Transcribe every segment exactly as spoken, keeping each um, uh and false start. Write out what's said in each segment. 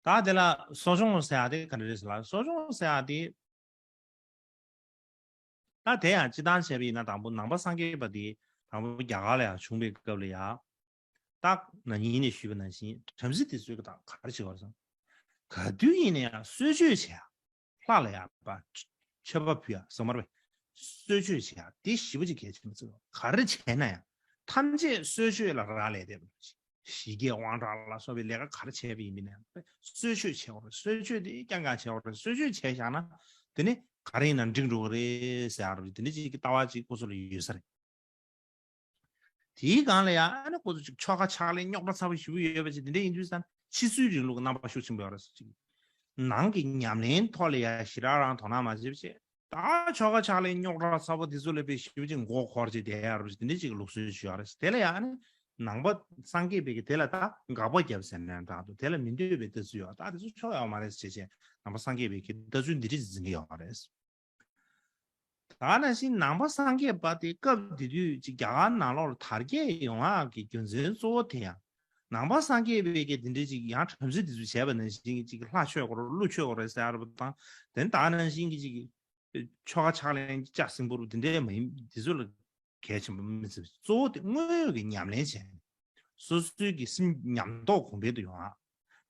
ད་དེ་ལ་གསོ་སྦྱོང་ཟེར་ཡ་དེ་ག་རེ་རེད་ཟེར་ལ། གསོ་སྦྱོང་ཟེར་ཡ་དེ། ད་དེ་ཡང་སྤྱི་བཏང་བྱས་པ་ཡིན་ན། དང་པོ་ནང་པ་སངས་རྒྱས་པ་དེ་དང་པོ་རྒྱ་གར་ལ་ཡང་བྱུང་བའི་སྐབས་ལ་ཡང་། ད་ན་ནིང་ནས་ཞུས་པ་ནང་བཞིན་བྲམ་ཟེ་དེ་ཚོས་ཀྱི་ད་ག་རེ་བྱེད་པ་རེད་ཟེར། ག་དུས་ཡིན་ན་ཡང་གསོལ་མཆོད་བྱེད་ཡ། ལྷ་ལ་ཡང་པ་མཆོད་པ་ཕུལ་ཡ་ཟེར་མ་རེད་པས། གསོལ་མཆོད་བྱེད་ཡ་དེ་ཞེ་པོ་ཅིག་གལ་ཆེན་པོ་བརྩི་བ། ག་རེ་བྱས་ན་ཡང་ཐམས་ཅད་གསོལ་མཆོད་ལ་རག་ལས་བསྡད་པ་རེད། ཞི་རྒྱས་དབང་དྲག་ལ་སོགས་པའི་ལས་ཀ་ག་རེ་བྱས་པ་ཡིན་པ་ཡིན་ན་ཡང་གསོལ་མཆོད་བྱེད་དགོས་རེད། གསོལ་མཆོད་དེ་རྐྱང་རྐྱང་བྱེད་དགོས་རེད། གསོལ་མཆོད་བྱས་བཞག་ན་དེ་ནི་ག་རེ་ཡིན་ན་འགྲིག་འགྲོ་གི་རེད་ཟེར་ཡ་རེད། དེ་འདྲ་ཅིག་གི་ལྟ་བ་ཅིག་ཁོ་ཚོ་ལ་ཡོད་ས་རེད། དེའི་སྒང་ལ་ཡང་ཨ་ནི་ཁོ་ཚོ་ཅིག་ཆོ་ག་ཕྱག་ལེན་རྙོག་དྲ་ཚ་པོ་ཞེ་པོ་ཡོད་པ་ཅིག་དེ་འདྲ་ཡིན་དུས་ཙང་ཕྱི་ཚུལ་རིང་ལུགས་ཀྱི་རྣམ་པ་ཤུགས་ཆེན་པོ་ཡོད་རེད་ཟེར་ཅིག་ནང་གི་ཉམས་ལེན་ཐོག་ལ་ཡང་ཞེ་དྲག་རང་དོ་སྣང་མ་བྱེད་པ་བྱས། ད་ཆོ་ག་ཕྱག་ལེན་རྙོག་དྲ་ཚ་པོ་དེ་ཚོ་ལ་དཔེ་ཞེ་པོ་ཅིག་མགོ་འཁོར་བྱས་བསྡད་ཡ་རེད་ཟེར། དེ་འདྲ་ཅིག་ལུགས་སྲོལ་ཞིག་ཡོད་རེད་ཟེར། དེ་ལ་ཡང་ཨ་ནི་ནང་པ་སངས་རྒྱས་པའི་གི་དེ་ལ་ད་དགག་པ་བརྒྱབ་ཟེར་ན་འདྲ་འདུག་དེ་ལ་མི་འདོད་པའི་ལྟ་ཚུལ་ཡོད། ད་དེ་ཚོ་ཆོ་ག་ཡོད་མ་རེད་ཟེར་བྱས་བྱས་ནང་པ་སངས་རྒྱས་པའི་གི་ལྟ་ཚུལ་འདི་འདྲ་ཅིག་འཛིན་གྱི་ཡོད་རེད། ད་ནང་བཞིན་ནང་པ་སངས་རྒྱས་པ་དེ་སྐབས་དེ་དུས་ཅིག་རྒྱ་གར་ནང་ལོགས་ལ་དར་རྒྱས་ཡོང་ཡག་གི་རྒྱུ་མཚན་གཙོ་བོ་དེ་ཡང་ནང་པ་སངས་རྒྱས་པའི་གི་དེ་འདྲའི་ཅིག་ཡང་བྲམ་ཟེ་དེ་ཚོས་བྱས་པ་ནང་བཞིན་གྱི་ཅིག་ལྷ་མཆོད་དགོས་རེད། ཀླུ་མཆོད་དགོས་རེད་ཟེར་ཡ་རེད་པ་དང་། དེ་ནས་ད་ནང་བཞིན་གྱི་ཅིག་ཆོ་ག་ཕྱག་ལེན་ལྕགས་སྲིན་བུ་རུ་དེ་འདྲའི་མ་ཡིན། དེ་ཚོ་ལ་གལ་ཆེན་པོ་མི་བརྩི། གཙོ་བོ་དེ་དངོས་ཡོད་ཀྱི་ཉམས་ལེན་བྱས་ནས་སོ་སོའི་གི་སེམས་ཉམས་རྟོགས་གོང་འཕེལ་དུ་ཡོང་ཡག་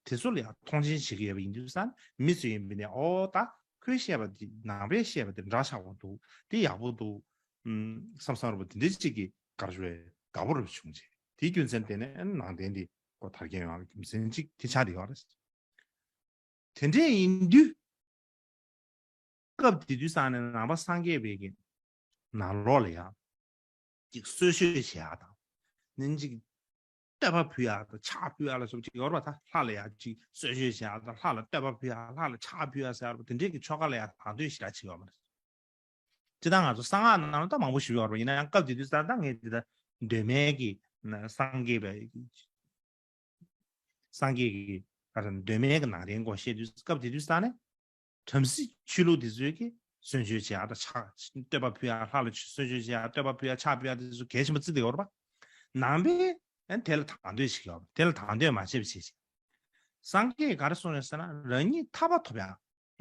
དེ་ཚོ་ལ་ཡང་མཐོང་ཆེན་བྱེད་ཀྱི་ཡོད་པ་ཡིན་དུས་ཙང་མི་ཚོས་ཡིན་པ་ནས་ཨོ་ད་ཁོས་བཤད་པ་འདི་ནང་པས་བཤད་པ་འདི་འདྲ་ཆགས་པ་འདུག་འདི་ཡག་པོ་འདུག་ཨུམ་བསམ་བསམ་རེད་པ། དེ་འདྲ་ཅིག་གི་ག་རེ་ཞུ་དགའ་པོ་རེ་བྱུང་རྗེས་དེའི་རྒྱུ་མཚན་དེ་ནས་ནང་བསྟན་འདི་ཁོ་དར་རྒྱས་ཡོང་བའི་རྒྱུ་མཚན་ཅིག་དེ་ཆགས་བསྡད་ཡོད་རེད། དེ་འདྲས་ཡིན་དུས། སྐབས་དེ་དུས་ཙང་ནས་ནང་པ་སངས་རྒྱས་པའི་གི་ནང་ལོགས་ལ་ཡང་ཅིག་གསོལ་མཆོད་བྱེད་ཡག་དང་། ནན་ཅིག་བསྟོད་པ་ཕུལ་ཡག་དང་ཕྱག་ཕུལ་ཡག་ལ་སོགས་ཅིག་ཡོད་རེད་པ། ད་ལྷ་ལ་ཡང་ཅིག་གསོལ་མཆོད་བྱེད་ཡག་དང་། ལྷ་ལ་བསྟོད་པ་ཕུལ་ཡག་ལྷ་ལ་ཕྱག་ཕུལ་ཡག་ཟེར་ཡག་རེད་པ། དེ་འདྲས་ཀྱི་ཆོ་ག་ལ་ཡང་དང་དོད་ཞེ་དྲག་བྱེད་ཡོད་མ་རེད། སྤྱིར་བཏང་ང་ཚོ་གསང་སྔགས་ནང་ལ་ད་མང་པོ་ཞིག་ཡོད་རེད་པ། ཡིན་ན་ཡང་སྐབས་དེ་དུས་ཙང་ད་ངས་འདི་ལྟར་གདོད་མའི་གི་སངས་རྒྱས་པའི་སངས་རྒྱས་ཀྱི་ག་རེ་ཟེར་ན་གདོད་མའི་གི་ནང་དོན་སྐོར་བཤད་དུས་སྐབས་དེ་དུས་ཙང་ནས་བྲམ་ཟེ་ཆོས་ལུགས་དེ་ཚོའི་གི་གསོལ་མཆོད་བྱེད་ཡག་དང་ཕྱག་བསྟོད་པ་ཕུལ་ཡག་ལྷ་ལ་གསོལ་མཆོད་བྱེད་ཡག་བསྟོད་པ་ཕུལ་ཡག་ཕྱག་ཕུལ་ཡག་དེ་ཚོ་གལ་ཆེན་པོ་བརྩི་བསྡད་ཡོད་རེད་པ། ནང་པས་ཨ་དེ་ལ་དང་དོད་བྱེད་ཀྱི་ཡོད་པ། དེ་ལ་དང་དོད་མ་བྱས་པ་བྱས་བྱས། སངས་རྒྱས་ག་རེ་གསུངས་ཡོད་ཟེར་ན་རང་ཉིད་ཐར་པ་ཐོབ་ཡག་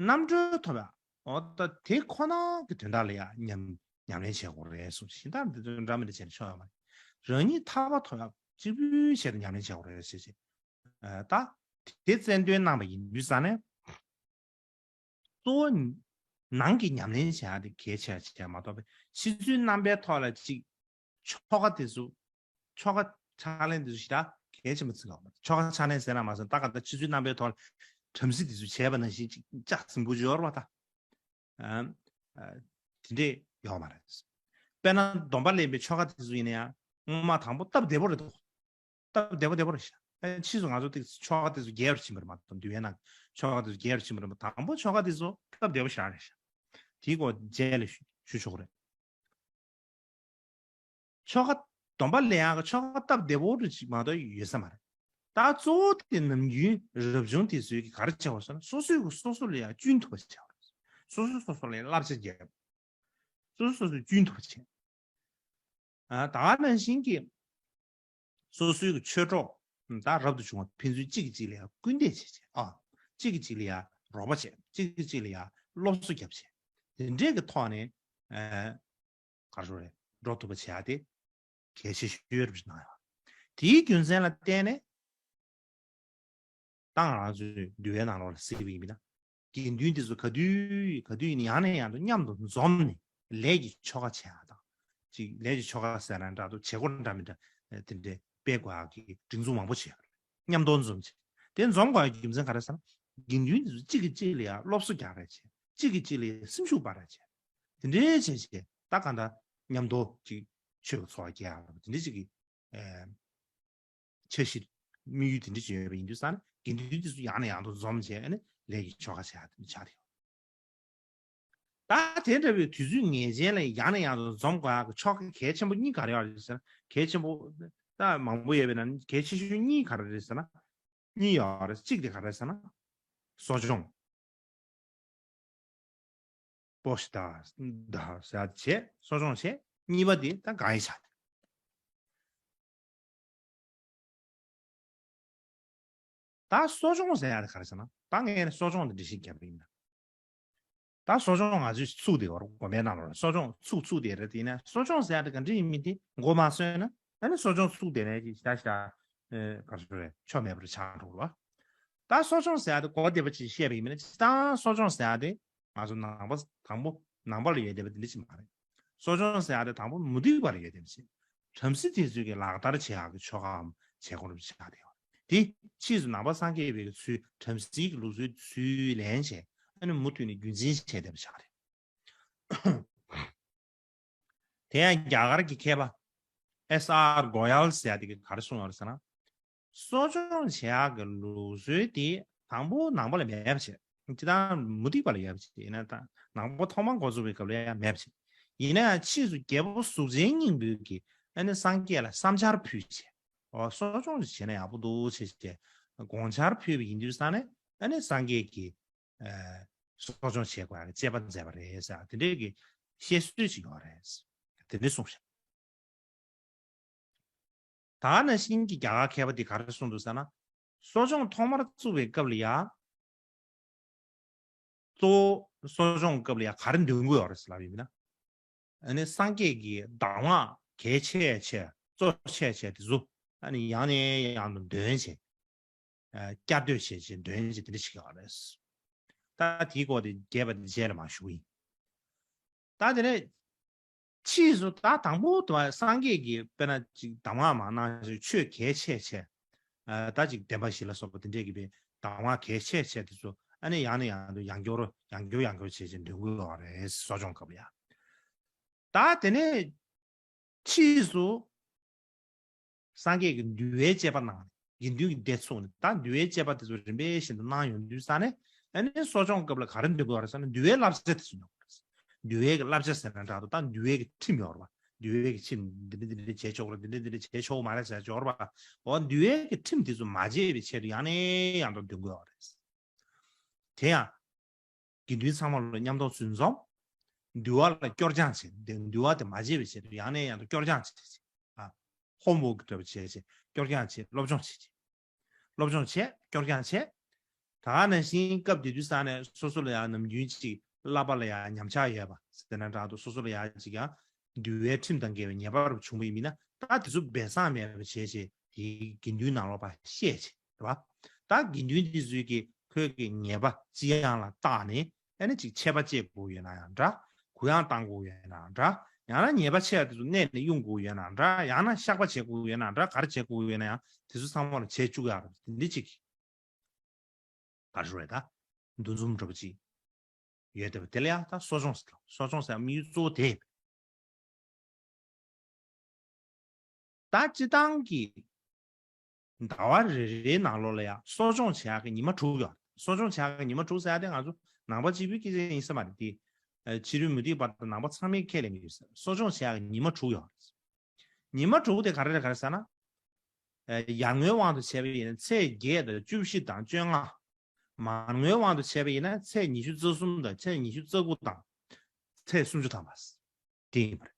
རྣམ་གྲོལ་ཐོབ་ཡག་འོ་ད་དེ་ཁོ་ན་གི་དོན་དག་ལ་ཡང་ཉམས་ཉམས་ལེན་བྱེད་དགོས་རེད་གསུངས། གཞན་དག་འདི་ཚོ་འདྲ་མི་འདྲ་བྱས་ན་ཆོག་ཡོད་མ་རེད། རང་ཉིད་ཐར་པ་ཐོབ་ཡག་གཅིག་པུའི་ཆེད་དུ་ཉམས་ལེན་བྱེད་དགོས་རེད་ཟེར་བྱས། ད་དེ་རྩལ་འདོན་གནང་བ་ཡིན་དུས་ཙང་ནས་གཙོ་བོ་ནང་གི་ཉམས་ལེན་བྱེད་ཡག་དེ་གལ་ཆེ་བ་ཞིག་མ་གཏོགས་པའི་ཕྱི་ཚུལ་རྣམ་པའི་ཐོག་ལ་ཅིག་ཆོ་ག་དེ་ཚོ། ཆོ་ག་ཕྱག་ལེན་དེ་ཚོ་ཞེ་དྲག་གལ་ཆེན་པོ་བརྩི་གི་ཡོད་མ་རེད། ཆོ་ག་ཕྱག་ལེན་ཟེར་ན་མ་ཟད་ད་ག་ད་ཕྱི་ཚུལ་རྣམ་པའི་ཐོག་ལ་བྲམ་ཟེ་དེ་ཚོ་བྱས་པ་ནང་བཞིན་ཅིག་ལྕགས་སྲིན་བུ་ཅིག་ཡོད་རེད་པ་ད། ཨ་ཨ་དེ་འདྲས་ཡོད་མ་རེད། དཔེར་ན་སྡོམ་པ་ལེན་པའི་ཆོ་ག་དེ་ཚོ་ཡིན་ན་ཡང་སྔོན་མ་དང་པོ་སྟབས་བདེ་པོ་རེད་འདུག་སྟབས་བདེ་པོ་བདེ་པོ་རེད་ཤག་ཨ་ཕྱིས་སུ་ང་ཚོ་ཏིག་ཙམ་ཆོ་ག་དེ་ཚོ་རྒྱས་པར་ཕྱིན་པ་རེད་མ་གཏོགས། འདུལ་བའི་ནང་ཆོ་ག་དེ་ཚོ་རྒྱས་པར་ཕྱིན་པ་རེད་མ་གཏོགས། དང་པོ་ཆོ་ག་དེ་ཚོ་སྟབས་བདེ་པོ་ཞེ་དྲག་རེད་ཤག་དེའི་སྐོར་རྗེས་ལ་ཞུ་ཞུ་ཆོག་གི་རེད། ཆོ་ག་སྡོམ་པ་ལེན་ཡག་གི་ཆོ་ག་སྟབས་བདེ་པོ་རེ་ཅིག་མ་གཏོགས་ཡོད་ས་མ་རེད། ད་གཙོ་བོ་དེ་ནམ་རྒྱུན་རབ་བྱུང་དེ་ཚོས་ག་རེ་བྱེད་པ་ཟེར་ན་སོ་སོས་གི་སོ་སོ་ལ་ཡང་སྐྱོན་ཐུབ་པ་བྱེད་པ་རེད། སོ་སོས་སོ་སོ་ལ་ཡང་བསླབ་བྱ་རྒྱག་སོ་སོས་སོ་སོ་ལ་སྐྱོན་ཐུབ་པ་བྱེད། ཨ་ད་ག་ནང་བཞིན་གྱི་སོ་སོའི་གི་ཆོས་གྲོགས་ད་རབ་ཏུ་བྱུང་བ་ཕན་ཚུན་གཅིག་གིས་གཅིག་ལ་ཡང་སྐུལ་འདེད་བྱེད་བྱེད། ཨ་གཅིག་གིས་གཅིག་ལ་ཡང་རོགས་པ་བྱེད། གཅིག་གིས་གཅིག་ལ་ཡང་སློབ་གསོ་རྒྱབ་བྱེད། དེ་འདྲས་ཀྱི་ཐོག་ནས་ཨ་ག་རེ་ཞུ་རེད། འགྲོ་ཐུབ་པ་བྱེད་ཡ་དེ་གལ་ཆེ་ཤོས་རེད་ཟེར་གནང་ཡོད། དེའི་རྒྱུ་མཚན་ལ་བརྟེན་ནས་ད་ང་རང་ཚོའི་འདུལ་བའི་ནང་ལོགས་ལ་གཟིགས་པ་ཡིན་ན། དགེ་འདུན་དེ་ཚོ་ག་དུས་ག་དུས་ཡིན་ན་ཡང་ནས་ཡང་དུ་མཉམ་དུ་འཛོམས་ནས་ལས་ཀྱི་ཆོ་ག་བྱེད་ཡ་དང་། ཅིག་ལས་ཀྱི་ཆོ་ག་ཟེར་ན་འདྲ་འདུག་བྱེད་སྒོ་འདྲ་མི་འདྲ་དེ་འདྲའི་སྤེལ་དགོས་ཡ་གི་སྒྲིག་འཛུགས་མང་པོ་བྱེད་ཡོད་རེད། མཉམ་དུ་འཛོམས་བྱེད། དེ་འཛོམས་དགོས་ཡ་རྒྱུ་མཚན་ག་རེ་ཟེར་ན། དགེ་འདུན་དེ་ཚོ་གཅིག་གིས་གཅིག་ལ་ཡ་སློབ་གསོ་རྒྱག་རེས་བྱེད། གཅིག་གིས་གཅིག་ལ་ཡ་སེམས་ཤུགས་སྤར་རེས་བྱེད། དེ་འདྲའི་བྱས་བྱས་ད་གང་ལྟར་མཉམ་དུ་ཅིག་ཆོས་ཀྱི་འཚོ་བ་སྐྱེལ་ཡ་དེ་འདྲའི་ཅིག་གི་ཨེ། འཆར་གཞི་དམིགས་ཡུལ་དེ་འདྲ་ཅིག་ཡོད་པ་ཡིན་དུས་ཙང་ནས་དགེ་འདུན་དེ་ཚོ་ཡང་ནས་ཡང་དུ་འཛོམས་བྱས་ནས་ལས་ཀྱི་ཆོ་ག་བྱེད་ཡ་དེ་འདྲ་ཆགས་ཡོད། ད་དེ་འདྲ་བའི་དུས་ཚོད་ངེས་ཅན་ལ་ཡང་ནས་ཡང་དུ་འཛོམས་དགོས་ཡག་གི་ཆོ་ག་གལ་ཆེན་པོ་གཉིས་ག་རེ་ཡོད་རེད་ཟེར་ན། གལ་ཆེན་པོ་ད་མང་པོ་ཡོད་པའི་ནང་གལ་ཆེ་ཤོས་གཉིས་ག་རེ་རེད་ཟེར་ན། གཉིས་ཡོད་རེད། གཅིག་དེ་ག་རེ་ཟེར་ན། གསོ་སྦྱོང་པོ་ཤི་ད་ད་ཟེར་བྱས་གསོ་སྦྱོང་བྱས། གཉིས་པ་དེ་ད་གང་ཡིན་ཆ་དེ། ད་གསོ་སྦྱོང་ཟེར་ཡ་དེ་ག་རེ་ཟེར་ན། ད་ངས་ནི་གསོ་སྦྱོང་དེ་འགྲེལ་བཤད་བརྒྱབ་པ་ཡིན་ན། ད་གསོ་སྦྱོང་ང་ཚོས་ཚུགས་དེ་བར་དགོན་པའི་ནང་ལ་གསོ་སྦྱོང་ཚུགས་ཚུགས་དེ་རེད། དེ་ཡིན་ན་གསོ་སྦྱོང་ཟེར་ཡ་དེ་ག་འདྲ་ཡིན་མིན་དེ་མགོ་མ་ཚོས་ན། ཨ་ནི་གསོ་སྦྱོང་ཚུགས་དེ་ནས་ཅིག་ཤ་ཤ་ག་རེ་ཆོ་མེད་པར་ཆགས་འགྲོ་བ། ད་གསོ་སྦྱོང་ཟེར་ཡ་དེ་གོ་བདེ་བ་ཅིག་བཤད་པ་ཡིན་མིན་ན། སྤྱིར་བཏང་གསོ་སྦྱོང་ཟེར་ཡ་དེ་ང་ཚོ་ནང་པ་དང་པོ་ནང་པ་ལ་ཡོད་བསྡད་པ་དེ་འདྲ་ཅིག་མ་རེད། གསོ་སྦྱོང་ཟེར་ཡ་དེ་དང་པོ་མུ་སྟེགས་པ་ལ་ཡོད་བསྡད་པ་ཅིག་བྲམ་ཟེ་དེ་ཚོས་ཀྱི་ལག་བསྟར་བྱེད་ཡག་གི་ཆོ་གའམ་བྱེད་སྒོ་རུ་ཆགས་བསྡད་ཡོད། དེ་ཕྱིས་སུ་ནང་པ་སངས་རྒྱས་པའི་ཚུལ་བྲམ་ཟེའི་གི་ལུགས་སྲོལ་ཚུལ་ལེན་བྱས། ཨ་ནི་མུ་མཐུད་ནས་རྒྱུན་འཛིན་བྱས་བསྡད་པ་ཆགས་རེད། དེ་ཡང་རྒྱ་གར་གྱི་མཁས་པ་ཨེས་ཨར་གོ་ཡལ་ཟེར་ཡ་དེ་གིས་ག་རེ་གསུངས་ཡོད་རེད་ཟེར་ན། གསོ་སྦྱོང་བྱེད་ཡག་གི་ལུགས་སྲོལ་དེ་དང་པོ་ནང་པ་ལ་མེད་པ་བྱས། སྤྱིར་བཏང་མུ་སྟེགས་པ་ལ་ཡོད་པ་བྱས་ཡིན་ན། ད་ནང་པ་ཐོག་མ་འགོ་བཙུགས་པའི་སྐབས་ལ་ཡང་མེད་པ་བྱས། ཡིན་ན་ཡང་ཕྱིས་སུ་རྒྱལ་པོ་གཟུགས་ཅན་སྙིང་པོས་ཀྱིས་ཨ་ནི་སངས་རྒྱས་ལ་བསམ་འཆར་ཕུལ་བྱས། ཨོ་གསོ་སྦྱོང་བྱས་ན་ཡག་པོ་འདུག་བྱས་བྱས་དགོངས་འཆར་ཕུལ་བ་ཡིན་དུས་ཙང་ནས། ཨ་ནི་སངས་རྒྱས་ཀྱིས་ཨ་གསོ་སྦྱོང་བྱེད་དགོས་ཡག་གི་དཔྱད་པ་མཛད་པ་རེད་ཟེར། དེ་འདྲའི་གི་བཤད་སྲོལ་ཅིག་ཡོད་རེད། དེ་འདྲ་གསུངས་ཤག་ད་ག་ནང་བཞིན་གྱི་རྒྱ་གར་མཁས་པ་འདིས་ག་རེ་གསུངས་འདུག་ཟེར་ན། གསོ་སྦྱོང་ཐོག་མར་བཙུགས་པའི་སྐབས་ལ་ཡ། གཙོ་བོ་གསོ་སྦྱོང་སྐབས་ལ་ཡ་ག་རེ་འདོན་དགོས་ཡོད་རེད་ཟེར་ལབ་ཡིན་ན། ཨ་ནི་སངས་རྒྱས་ཀྱི་གདམས་ངག་གལ་ཆེ་ཆེ་གཙོ་ཆེ་ཆེ་དེ་ཚོ་ཨ་ནི་ཡང་ནས་ཡང་དུ་འདོན་བྱས། ཨ་བསྐྱར་ཟློས་བྱས་བྱས་འདོན་བྱས་དེ་འདྲ་ཞིག་ཡོད་རེད། ད་དེའི་སྐོར་དེ་རྒྱས་པ་དེ་རྗེས་ལ་མར་ཞུ་གི་ཡིན། ད་དེ་ནས་ཕྱིས་སུ་ད་དང་པོ་དུ་སངས་རྒྱས་ཀྱིས་དཔེར་ན་ཅིག་གདམས་ངག་མར་གནང་ཞིང་ཆོས་གལ་ཆེ་ཆེ། ཨ་ད་ཅིག་བདེན་པ་བཞི་ལ་སོགས་པ་དེ་འདྲས་ཀྱི་པའི་གདམས་ངག་གལ་ཆེ་ཆེ་དེ་ཚོ་ཨ་ནི་ཡང་ནས་ཡང་དུ་ཡང་བསྐྱར་ཡང་བསྐྱར་ཡང་བསྐྱར་བྱས་བྱས་འདོན་དགོས་པ་རེད། གསོ་སྦྱོང་སྐབས་ལ་ཡ། ད་དེ་ནས་ཕྱིས་སུ་སངས་རྒྱས་ཀྱིས་འདུལ་བའི་དཔྱད་པ་གནང་ནས། དགེ་འདུན་གྱི་སྡེ་ཚུགས་ནས། ད་འདུལ་བའི་དཔྱད་པ་དེ་ཚོ་རིམ་པས་བཞིན་དུ་གནང་ཡོང་དུས་ཙང་ནས། ཨ་ནི་གསོ་སྦྱོང་སྐབས་ལ་ག་རེ་འདོན་དགོས་རེད་ཟེར་ན། འདུལ་བའི་བསླབ་བྱ་དེ་ཚོ་འདོན་དགོས་རེད། འདུལ་བའི་གི་བསླབ་བྱ་ཟེར་ན་འདྲ་འདུག་ད་འདུལ་བའི་གི་ཁྲིམས་ཡོད་རེད་པ། འདུལ་བའི་གི་ཁྲིམས་འདི་འདྲ་འདི་འདྲ་འདི་འདྲ་བྱེད་ཆོག་རེད། འདི་འདྲ་འདི་འདྲ་བྱེད་ཆོག་མ་རེད་ཟེར་ཡག་ཡོད་རེད་པ། འོ་འདུལ་བའི་གི་ཁྲིམས་དེ་ཚོ་མ་བརྗེད་པའི་ཆེད་དུ་ཡང་ནས་ཡང་དུ་འདོན་དགོས་ཡོད་རེད། དེ་ཡང་དགེ་འདུན་ཚང་མ་ལ་མཉམ་དུ་འཛིན་འཛོམས། འདུལ་བ་ལ་སྐྱོར་སྦྱང་བྱེད། འདུལ་བ་དེ་མ་བརྗེད་པའི་ཆེད་དུ་ཡང་ནས་ཡང་དུ་སྐྱོར་སྦྱང་བྱེད་བྱེད། ཨ། ཧོམ་ཝོག་འདྲ་པོ་བྱེད་བྱེད། སྐྱོར་སྦྱང་བྱེད། སློབ་སྦྱོང་བྱེད་བྱེད། སློབ་སྦྱོང་བྱེད། སྐྱོར་སྦྱང་བྱེད། ད་ག་ནང་བཞིན་སྐབས་དེ་དུས་ཙང་ནས་སོ་སོ་ལ་ཡང་ནམ་རྒྱུན་ཅིག་བསླབ་པ་ལ་ཡང་ཉམས་ཆག་ཡོད་པ་ཟེར་ན་འདྲ་འདུག་སོ་སོ་ལ་ཡང་ཅིག་ཡང་འདུལ་བའི་ཁྲིམས་དང་འགལ་བའི་ཉེས་པ་རུ་བྱུང་བ་ཡིན་མིན་ན། ད་དེ་ཚོ་སྦས་གསང་མེད་པ་བྱས་བྱས་དེའི་དགེ་འདུན་ནང་ལོགས་ཕར་བཤད་བྱས། རེད་པ། ད་དགེ་འདུན་དེ་ཚོས་ཀྱིས་ཁོའི་གི་ཉེས་པ་ཅི་ཡང་ལ་བརྟགས་ནས། ཨ་ནི་ཅིག་ཆད་པ་གཅོད་དགོས་ཡོད་ན་ཡང་འདྲ། གུ་ཡངས་བཏང་དགོས་ཡོད་ན་འདྲ། ཡང་ན་ཉེས་པ་ཆེ་བ་དེ་ཚོ་གནས་ནས་དབྱུང་དགོས་ཡོད་ན་འདྲ། ཡང་ན་བཤགས་པ་བྱེད་དགོས་ཡོད་ན་འདྲ། ག་རེ་བྱེད་དགོས་ཡོད་ན་ཡང་དེ་ཚོ་ཚང་མ་ལ་བྱེད་བཅུག་ཡག་རེད། དེ་འདྲ་ཅིག་ག་རེ་ཞུ་རེད། ད་འདུ་འཛོམས་འདྲ་པོ་ཅིག་ཡོད་བསྡད་པ་དེ་ལ་ཡང་ད་གསོ་སྦྱོང་ཟེར། གསོ་སྦྱོང་ཟེར་དམིགས་ཡུལ་གཙོ་བོ་དེ། ད་སྤྱིར་བཏང་གི་ཟླ་བ་རེ་རེའི་ནང་ལོགས་ལ་ཡང་གསོ་སྦྱོང་བྱེད་ཡག་གི་ཉི་མ་དྲུག་ཡོད། གསོ་སྦྱོང་བྱེད་ཡག་གི་ཉི་མ་དྲུག་ཟེར་ཡག་དེ་ང་ཚོ་ནང་པ་གཅིག་པུའི་སྐད་ཆ་ཡིན་ས་མ་རེད་དེ། ཨ་ཕྱི་རོལ་མུ་སྟེགས་པ་དང་ནང་པ་ཚང་མས་ཁས་ལེན་གྱི་ཡོད་ས་རེད། གསོ་སྦྱོང་བྱེད་ཡག་གི་ཉི་མ་དྲུག་ཡོད་རེད། ཉི་མ་དྲུག་དེ་ག་རེ་རེད་ག་རེ་ཟེར་ན། ཨ་ཡར་ངོའི་དབང་དུ་བྱས་པ་ཡིན་ན་ཚེས་བརྒྱད་དང་བཅུ་བཞི་དང་བཅོ་ལྔ། མར་ངོའི་དབང་དུ་བྱས་པ་ཡིན་ན་ཚེས་ཉི་ཤུ་རྩ་གསུམ་དང་ཚེས་ཉི་ཤུ་རྩ་དགུ་དང་ཚེས་སུམ་ཅུ་ཐམ་པ། དེ་ཡིན་པ་རེད།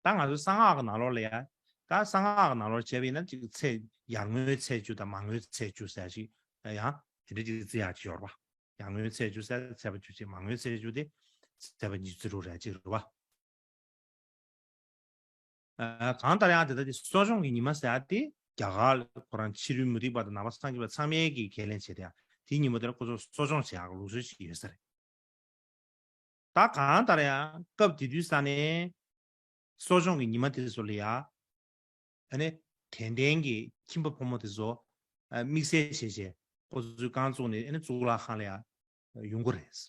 ད་ང་ཚོའི་གསང་སྔགས་ཀྱི་ནང་ལོགས་ལ་ཡ། ད་གསང་སྔགས་ཀྱི་ནང་ལོགས་བྱས་པ་ཡིན་ན་ཅིག་ཚེས་ཡར་ངོའི་ཚེས་བཅུ་དང་མར་ངོའི་ཚེས་བཅུ་ཟེར་ཞིག་ཡང་དེ་འདྲ་ཅིག་བརྩི་ཡག་ཅིག་ཡོད་རེད་པ། ཡར་ངོའི་ཚེས་བཅུ་ཟེར་ཚེས་པ་བཅུ་གཅིག་མར་ངོའི་ཚེས་བཅུ་དེ་ཚེས་པ་ཉི་ཤུ་རྩ་དྲུག་རེད་ཅིག་རེད་པ། ཨ་གང་ལྟར་ཡང་དེ་ལྟ་དེ་གསོ་སྦྱོང་གི་ཉི་མ་ཟེར་ཡག་དེ་རྒྱ་གར་ཁོ་རང་ཕྱི་རོལ་མུ་སྟེགས་པ་དང་ནང་པ་སངས་རྒྱས་པ་ཚང་མས་ཀྱིས་ཁས་ལེན་བྱས་ཏེ་ཡང་དེའི་ཉི་མ་དེ་ལ་ཁོ་ཚོ་གསོ་སྦྱོང་བྱེད་ཡག་ལུགས་སྲོལ་ཞིག་ཡོད་ས་རེད། ད་གང་ལྟར་ཡང་སྐབས་དེ་དུས་ས་ནས་གསོ་སྦྱོང་གི་ཉི་མ་དེ་ཚོ་ལ་ཡ། ཨ་ནི་དད་ལྡན་གྱི་ཁྱིམ་པ་ཕོ་མོ་དེ་ཚོ་ཨ་དམིགས་བསལ་བྱས་བྱས་ཁོ་ཚོའི་རྐང་བཙུགས་ནས་ཨ་ནི་གཙུག་ལག་ཁང་ལ་ཡ་ཡོང་གི་རེད།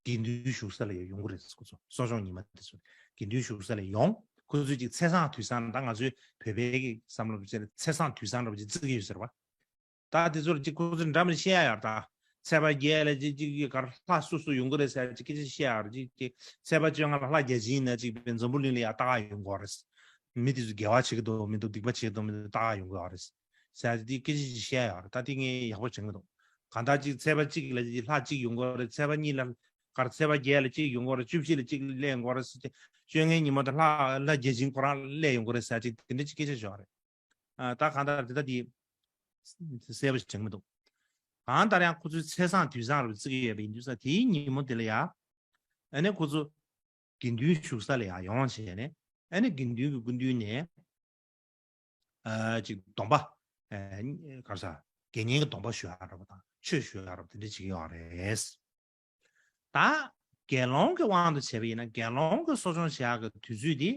དགེ་འདུན་བཞུགས་ས་ལ་ཡ་ཡོང་གི་རེད། ཁོ་ཚོ་གསོ་སྦྱོང་ཉི་མ་དེ་ཚོ་དགེ་འདུན་བཞུགས་ས་ལ་ཡོང་། ཁོ་ཚོས་ཅིག་ཚེས་བཟང་དུས་བཟང་། ད་ང་ཚོའི་བོད་པའི་གི་བསམ་བློ་བྱས་ན་ཚེས་བཟང་དུས་བཟང་འདྲ་པོ་ཅིག་བརྩི་གི་ཡོད་ཟེར་བ། ད་དེ་ཚོར་ཅིག་ཁོ་ཚོས་འདྲ་མིན་བཤད་ཡ་ཡོད་རེད། ད་ཚེས་པ་བརྒྱད་ལ་ཅིག་ཅིག་གི་གར་ལྷ་སུ་སུ་ཡོང་གི་རེད་ཟེར་ཅིག་སྐད་ཆ་བཤད་ཡ་ཡོད་རེད། ཅིག་ཅིག་ཚེས་པ་བཅོ་ལྔ་ལ་ལྷ་བརྒྱ་བྱིན་ན་ཅིག་འཛམ་བུ་གླིང་ལ་ཡ་ལྟ་ག་ཡོང་གི་ཡོད་རེད། མི་དེ་ཚོ་དགེ་བ་བྱེད་ཀྱི་འདུག་མི་འདུག་སྡིག་པ་བྱེད་ཀྱི་འདུག་མི་འདུག་ལྟ་ག་ཡོང་གི་ཡོད་རེད་ཟེར་ཅིག་དེ་སྐད་ཆ་ཅིག་བཤད་ཡ་ཡོད་རེད། ད་དེ་ངས་ཡག་པོ་དྲན་གྱི་འདུག་གང་ལྟར་ཅིག་ཚེས་པ་གཅིག་ལ་ཅིག་ལྷ་གཅིག་ཡོང་གི་ཡོད་རེད། ཚེས་པ་གཉིས་ལ་གར་ཚེས་པ་བརྒྱད་ལ་གཅིག་ཡོང་གི་ཡོད་རེད། བཅུ་བཞི་ལ་གཅིག་སླེབས་ཡོང་གི་ཡོད་རེད་ཟེར་ཅིག་བཅོ་ལྔའི་ཉི་མ་དང་ལྷ་ལྷ་བརྒྱ་བྱིན་ཁོ་རང་སླེབས་ཡོང་གི་རེད་ཟེར་ཅིག་དེ་འདྲ་ཅིག་སྐད་ཆ་ཤོད་རེད། ཨ་ད་གང་ལྟར་དེ་ད་དེ་གསལ་པོ་ཞིག་དྲན་གྱི་མི་འདུག་གང་ལྟར་ཡང་ཁོ་ཚོའི་ཚེས་བཟང་དུས་བཟང་རུ་བརྩི་གི་ཡོད་པ་ཡིན་དུས་ཙང་དེའི་ཉིན་མོ་དེ་ལ་ཡ། ཨ་ནི་ཁོ་ཚོ་དགེ་འདུན་བཞུགས་ས་ལ་ཡ་ཡོང་བྱས་ནས། ཨ་ནི་དགེ་འདུན་གྱི་སྐུ་མདུན་ནས། ཨ་ཅིག་སྡོམ་པ། ཨ་ག་རེ་ཟ། དགེ་བསྙེན་གྱི་སྡོམ་པ་ཞུ་ཡག་འདྲ་པོ་དང་ཆོས་ཞུ་ཡག་འདྲ་པོ་དེ་འདྲ་བྱེད་ཀྱི་ཡོད་རེད། ད་དགེ་སློང་གི་དབང་དུ་བྱས་པ་ཡིན་ན་དགེ་སློང་གི་གསོ་སྦྱོང་བྱེད་ཡག་གི་དུས་ཚོད་དེ།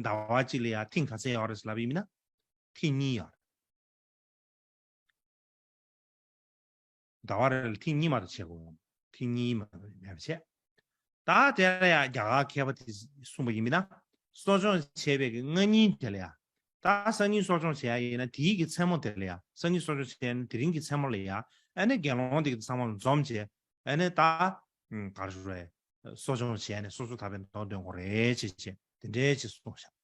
ཟླ་བ་གཅིག་ལ་ཡ་ཐེངས་ག་ཚད་ཡོད་རེད་ལབ་པ་ཡིན་ན། ཐེངས་གཉིས་ཡོད་རེད། ཟླ་བ་རེ་ལ་ཐེངས་གཉིས་མ་གཏོགས་བྱེད་དགོས། ཐེངས་གཉིས་མ་གཏོགས་མེད་པ་བྱས། ད་དེ་ལ་ཡང་རྒྱ་གར་མཁས་པ་དེས་གསུངས་པ་ཡིན་ན། གསོ་སྦྱོང་བྱས་པའི་གི་སང་ཉིན་དེ་ལ་ཡང་། ད་སང་ཉིན་གསོ་སྦྱོང་བྱས་ཡ་ཡིན་ན་དེའི་གི་མཚན་མོ་དེ་ལ་ཡང་། སང་ཉིན་གསོ་སྦྱོང་བྱས་ཡ་ཡིན་ན་དེ་རིང་གི་མཚན་མོ་ལ་ཡང་། ཨ་ནི་དགེ་སློང་དེ་གི་ཚང་མ་ལ་འཛོམས་བྱས། ཨ་ནི་ད་ག་རེ་ཞུ་རེད། གསོ་སྦྱོང་བྱས་ནས་སོ་སོ་ཐར་པའི་མདོ་འདོན་དགོས་རེད་ཅེས་བྱས་དེ་འདྲའི་ཅིག་གསུངས་ཤག་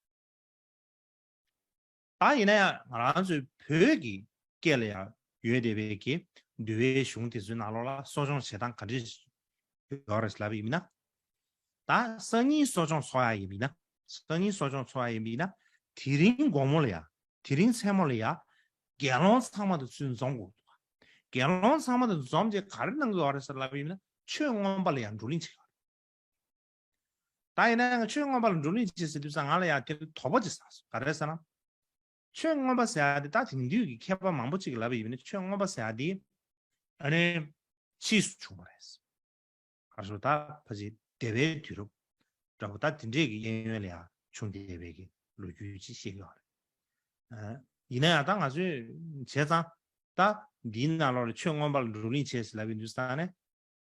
ད་ཡིན་ན་ཡང་ང་རང་ཚོའི་བོད་ཀྱི་སྐད་ལ་ཡང་ཡོད་བསྡད་པའི་གི་འདུལ་བའི་གཞུང་དེ་ཚོའི་ནང་ལོགས་ལ་གསོ་སྦྱོང་བྱེད་སྟངས་ག་འདྲ་ཡོད་རེད་ལབ་པ་ཡིན་ན། ད་སང་ཉིན་གསོ་སྦྱོང་ཚོགས་ཡ་ཡིན་པ་ཡིན་ན། སང་ཉིན་གསོ་སྦྱོང་ཚོགས་ཡ་ཡིན་པ་ཡིན་ན། དེ་རིང་དགོང་མོ་ལ་ཡ། དེ་རིང་མཚན་མོ་ལ་ཡ། དགེ་སློང་ཚང་མ་དང་ཚུར་འཛོམས་དགོས་འདུག་དགེ་སློང་ཚང་མ་དང་འཛོམས་བྱས་ག་རེ་གནང་གི་ཡོད་རེད་ཟེར་ལབ་པ་ཡིན་ན་ཆོས་མངོན་པ་ལ་ཡ་བགྲོ་གླེང་བྱེད་ཀྱི་ཡོད་རེད། ད་ཡིན་ན་ཡང་ཆོས་མངོན་པ་ལ་བགྲོ་གླེང་བྱེད་ཟེར་དུས་ཙང་ང་ལ་ཡང་དེར་དོགས་པ་ཅིག་ཟ་སོང་། ག་རེ་ཟེར་ན། ཆོས་མངོན་པ་ཟེར་ཡ་དེ་ད་དེང་དུས་ཀྱི་མཁས་པ་མང་པོ་ཅིག་གིས་ལབ་པ་ཡིན་ན་ཆོས་མངོན་པ་ཟེར་ཡ་དེ་ཨ་ནི་ཕྱིས་སུ་བྱུང་བ་རེད། ག་རེ་ཟེར། ད་ཕལ་ཆེར་འདས་པའི་དུས་རབས་འདྲ་པོ་ད་དེ་འདྲས་ཀྱི་གཡས་གཡོན་ལ་ཡང་བྱུང་བསྡད་པའི་གི་ལོ་རྒྱུས་ཅིག་བཤད་ཀྱི་ཡོད་རེད། ཨ་ཡིན་ན་ཡང་ད་ང་ཚོས་བྱས་ཙང་ད་འདིའི་ནང་ལོགས་ལ་ཆོས་མངོན་པ་ལ་བགྲོ་གླེང་བྱས་ཟེར་ལབ་པའི་དུས་ཙང་ནས།